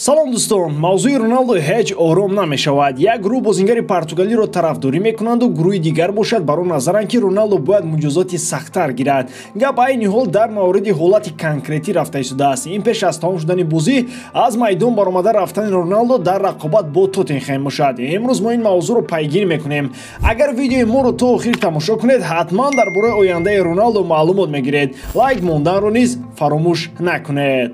Салом дӯстон, мавзӯи Роналдо ҳеҷ ором намешавад. Як гурӯҳ бозингари португалиро тарафдорӣ мекунанду гурӯҳи дигар бошад бар он назаранд, ки Роналдо бояд муҷозоти сахттар гирад. Гап айни ҳол дар мавриди ҳолати конкретӣ рафта истодааст. Ин пеш аз тамом шудани бозӣ аз майдон баромада рафтани Роналдо дар рақобат бо Тоттенхем бошад. Имрӯз мо ин мавзӯъро пайгирӣ мекунем. Агар видеои моро то охир тамошо кунед, ҳатман дар бораи ояндаи Роналдо маълумот мегиред. Лайк монданро низ фаромӯш накунед.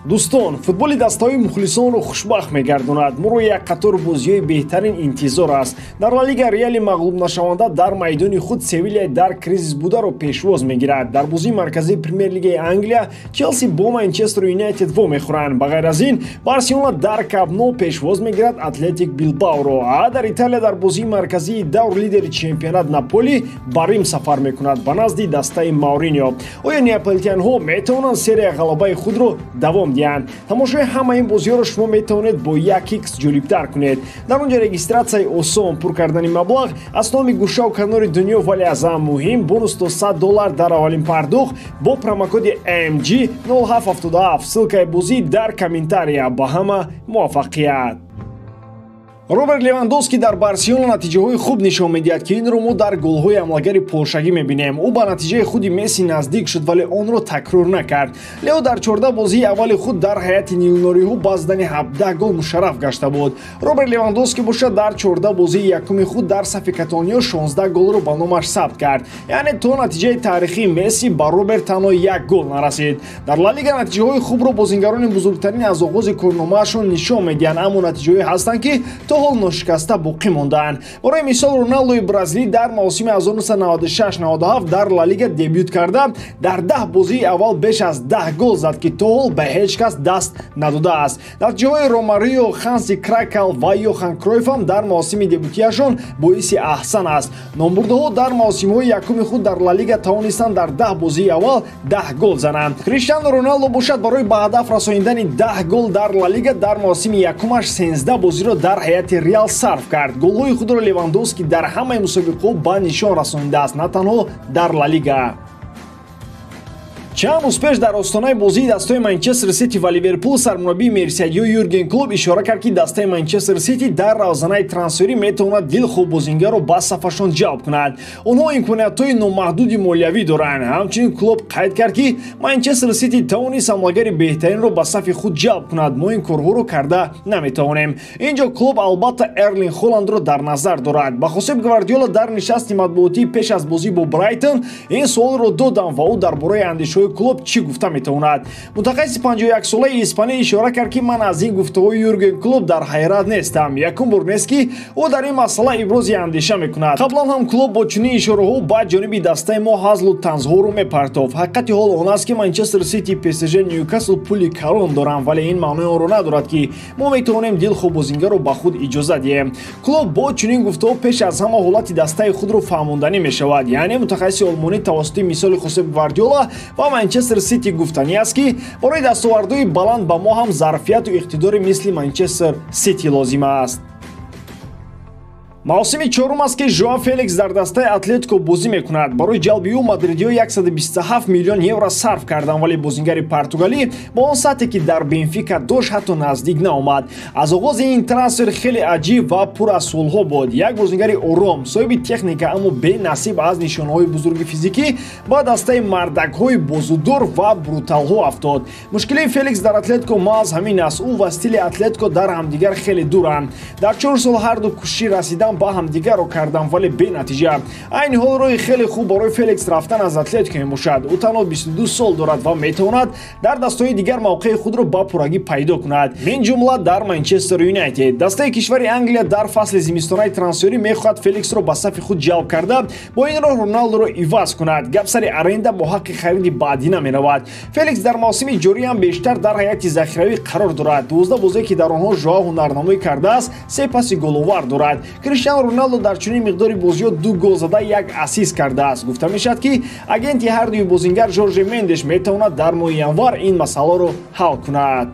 Дӯстон, футболи дастаҳои мухлисонро хушбахт мегардонад. Моро як қатор бозиҳои беҳтарин интизор аст. Дар Ла Лига Реали мағлубнашаванда дар майдони худ Севилия дар кризис бударо пешвоз мегирад. Дар бозии марказии Премер-лигаи Англия Челси бо Манчестер Юнайтед вомехӯранд. Ба ғайр аз ин, Барселона дар Камп Ноу пешвоз мегирад Атлетик Билбаоро. А дар Италия дар бозии марказии давр лидери чемпионат Наполи ба Рим сафар мекунад ба назди дастаи Мауриньо. Оё неаполитианҳо метавонанд серияи ғалабаи худро давом диҳанд? Тамошои ҳамаи ин бозиҳоро шумо метавонед бо 1x ҷолибтар кунед. Дар он ҷо регистратсияи осон, пур кардани маблағ аз номи гӯшаву канори дунё, вале аз ҳама муҳим бонус то $100 дар аввалин пардохт бо промокоди MG 0777. Ссылкаи бозӣ дар комментария. Ба ҳама муваффақият! Роберт Левандовски дар Барселона натиҷаҳои хуб нишон медиҳад, ки инро мо дар голҳои ҳамлагари полшагӣ мебинем. Ӯ ба натиҷаи худи Месси наздик шуд, вале онро такрор накард. Лео дар 14 бозии аввали худ дар ҳайати нилнориҳо ба задани 17 гол мушарраф гашта буд. Роберт Левандовски бошад дар 14 бозии якуми худ дар сафи каталониё 16 голро ба номаш сабт кард. Яъне то натиҷаи таърихии Месси ба Роберт танҳо як гол нарасид. Дар Ла Лига натиҷаҳои хубро бозингарони бузургтарин аз оғози корномаашон нишон медиҳанд, аммо натиҷаҳое ҳастанд, ки то ҳол ношикаста боқӣ мондаанд. Барои мисол, Роналдои бразилӣ дар мавсими 1996-97 дар Ла Лига дебют карда, дар 10 бозии аввал беш аз 10 гол зад, ки то ҳол ба ҳеҷ кас даст надодааст. Натиҷаҳои Ромарио, Ханси Кракал ва Йохан Кройф ҳам дар мавсими дебютияшон боиси аҳсан аст. Номбурдаҳо дар мавсимҳои якуми худ дар Ла Лига тавонистанд дар 10 бозии аввал 10 гол зананд. Криштиану Роналдо бошад барои ба ҳадаф расонидани 10 гол дар Ла Лига дар мавсими якумаш 13 бозиро дар ҳайати Реал сарф кард. Голҳои худро Левандовски дар ҳамаи мусобиқаҳо ба нишон расонидааст, на танҳо дар Ла Лига. Чанд рӯз пеш дар остонаи бозии дастаи Манчестер Сити ва Ливерпул сармураббии мерсиядиё Юрген Клоп ишора кард, ки дастаи Манчестер Сити дар равзанаи трансферӣ метавонад дилхоҳ бозингарро ба сафашон ҷалб кунад. Онҳо имкониятҳои номаҳдуди молиявӣ доранд. Ҳамчунин Клоп қайд кард, ки Манчестер Сити тавонист ҳамлагари беҳтаринро ба сафи худ ҷалб кунад. Мо ин корҳоро карда наметавонем. Инҷо Клоп албатта Эрлинг Холландро дар назар дорад. Ба Хосеп Гвардиола дар нишасти матбуотӣ пеш аз бозӣ бо Брайтон ин суолро додам ва ӯ дар бораи андешаҳои Клоп чӣ гуфта метавонад. Мутахассиси 51-солаи испанӣ ишора кард, ки ман аз ин гуфтаҳои Юрген Клоп дар ҳайрат нестам. Якум бор нест, ки ӯ дар ин масъала ибрози андеша мекунад. Қаблан ҳам Клоп бо чунин ишораҳо ба ҷониби дастаи мо ҳазлу танзҳоро мепартофт. Ҳақиқати ҳол он аст, ки Манчестер Сити, ПСЖ, Ньюкасл пули калон доранд, вале ин маънои онро надорад, ки мо метавонем дилхоҳ бозингарро ба худ иҷоза диҳем. Клоп бо чунин гуфтаҳо пеш аз ҳама ҳолати дастаи худро фаҳмонданӣ мешавад. Яъне мутахассиси олмонӣ тавассути мисоли Хосеп Гвардиола ва Манчестер Сити гуфтанӣ аст, ки барои дастовардҳои баланд ба мо ҳам зарфияту иқтидори мисли Манчестер Сити лозим аст. Мавсими чорум аст, ки Жоа Феликс дар дастаи Атлетико бозӣ мекунад. Барои ҷалби ӯ мадридиҳо 127 миллион евро сарф карданд, вале бозингари португалӣ ба он сатҳе, ки дар Бенфика дошт, ҳатто наздик наомад. Аз оғози ин трансфер хеле аҷиб ва пур аз суолҳо буд. Як бозингари ором, соҳиби техника, аммо бенасиб аз нишонаҳои бузурги физикӣ ба дастаи мардакҳои бозудор ва бруталҳо афтод. Мушкилии Феликс дар Атлетико маҳз ҳамин аст. Ӯ ва стили Атлетико дар ҳамдигар хеле дуранд. Дар 4 сол ҳарду кӯшиши расидан ба ҳамдигарро кардам, вале бенатиҷа. Айни ҳол роҳи хеле хуб барои Феликс рафтан аз Атлетико мебошад. Ӯ танҳо 22 сол дорад ва метавонад дар дастҳои дигар мавқеи худро ба пуррагӣ пайдо кунад, мин ҷумла дар Манчестер Юнайтед. Дастаи кишвари Англия дар фасли зимистонаи трансферӣ мехоҳад Феликсро ба сафи худ ҷалб карда, бо ин роҳ Роналдоро иваз кунад. Гап сари аренда бо ҳаққи хариди баъдӣ намеравад. Феликс дар мавсими ҷорӣ ҳам бештар дар ҳайати захиравӣ қарор дорад. 12 бозие, ки дар онҳо Жоа ҳунарнамоӣ кардааст, 3 паси головар дорад. Криштиану Роналдо дар чунин миқдори бозиҳо 2 гол зада, 1 ассист кардааст. Гуфта мешавад, ки агенти ҳардуи бозингар Жорже Мендеш метавонад дар моҳи январ ин масъаларо ҳал кунад.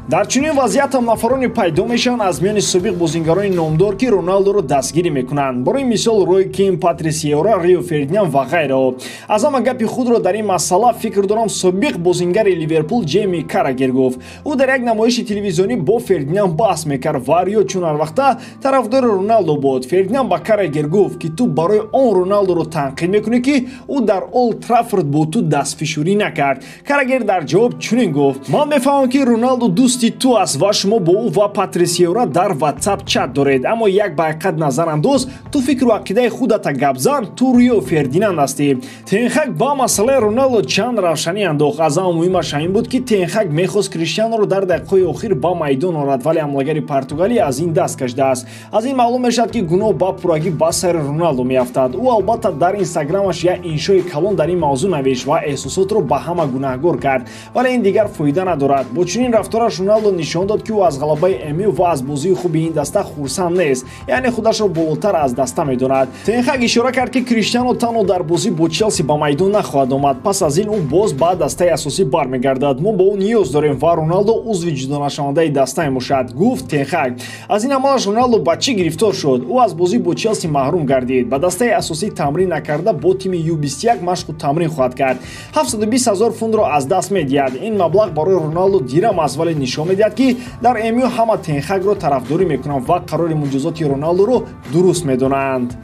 Дар чунин вазъият ҳам нафароне пайдо мешаванд аз миёни собиқ бозингарони номдор, ки Роналдоро дастгирӣ мекунанд. Барои мисол Рой Кин, Патрис Евра, Рио Фердинанд ва ғайрао. Аз ҳама гапи худро дар ин масъала фикр дорам собиқ бозингари Ливерпул Ҷейми Карагер гуфт. Ӯ дар як намоиши телевизионӣ бо Фердинанд баҳс мекард ва Рио чун ҳар вақта тарафдори Роналдо буд. Фердинанд ба Карагер гуфт, ки ту барои он Роналдоро танқид мекунӣ, ки ӯ дар Олд Траффорд бо ту дастфишурӣ накард. Карагер дар ҷавоб чунин гуфт: ман мефаҳмам, ки Роналдо дӯсти ту аст ва шумо бо ӯ ва Патрис Евра дар WhatsApp чат доред, аммо як ба ҳақиқат назар андоз, ту фикру ақидаи худата гап зан, ту Рио Фердинанд ҳастӣ. Тенхак ба масъалаи Роналдо чанд равшанӣ андохт. Аз ҳама муҳимаш ҳамин буд, ки Тенхак мехост Криштианоро дар дақиқаҳои охир ба майдон орад, вале ҳамлагари португалӣ аз ин даст кашидааст. Аз ин маълум мешавад, ки гуноҳ ба пуррагӣ ба сари Роналдо меафтад. Ӯ албатта дар инстаграмаш як иншои калон дар ин мавзӯъ навишт ва эҳсосотро ба ҳама гунаҳгор кард, вале ин дигар фоида надорад. Бо чунин рафтораш Роналдо нишон дод, ки ӯ аз ғалабаи МЮ ва аз бозии хуби ин даста хурсанд нест, яъне худашро болотар аз даста медонад. Тенхак ишора кард, ки Криштиано танҳо дар бозӣ бо Челси ба майдон нахоҳад омад. Пас аз ин ӯ боз ба дастаи асосӣ бармегардад. Мо бо ӯ ниёз дорем ва Роналдо узви ҷудонашавандаи даста мебошад, гуфт Тенхак. Аз ин амалаш Роналдо ба чӣ гирифтор шуд? Ӯ аз бозӣ бо Челси маҳрум гардид. Ба дастаи асосӣ тамрин накарда бо тими Ю21 машқу тамрин хоҳад кард. 720 ҳазор фунтро аз даст медиҳад. Ин маблағ барои Роналдо дирам аст, вале нишон медиҳад, ки дар МЮ ҳама Тенхакро тарафдорӣ мекунанд ва қарори муҷозоти Роналдоро дуруст медонанд.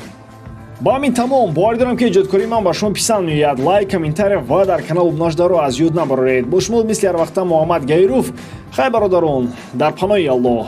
Ба ҳамин тамом. Бовар дорам, ки эҷодкории ман ба шумо писанд меояд. Лайк, комментария ва дар канал обуна шударо аз ёд набароред. Бо шумо мисли ҳар вақта Муҳаммад Гаиров. Хай, бародарон, дар паноҳи Аллоҳ.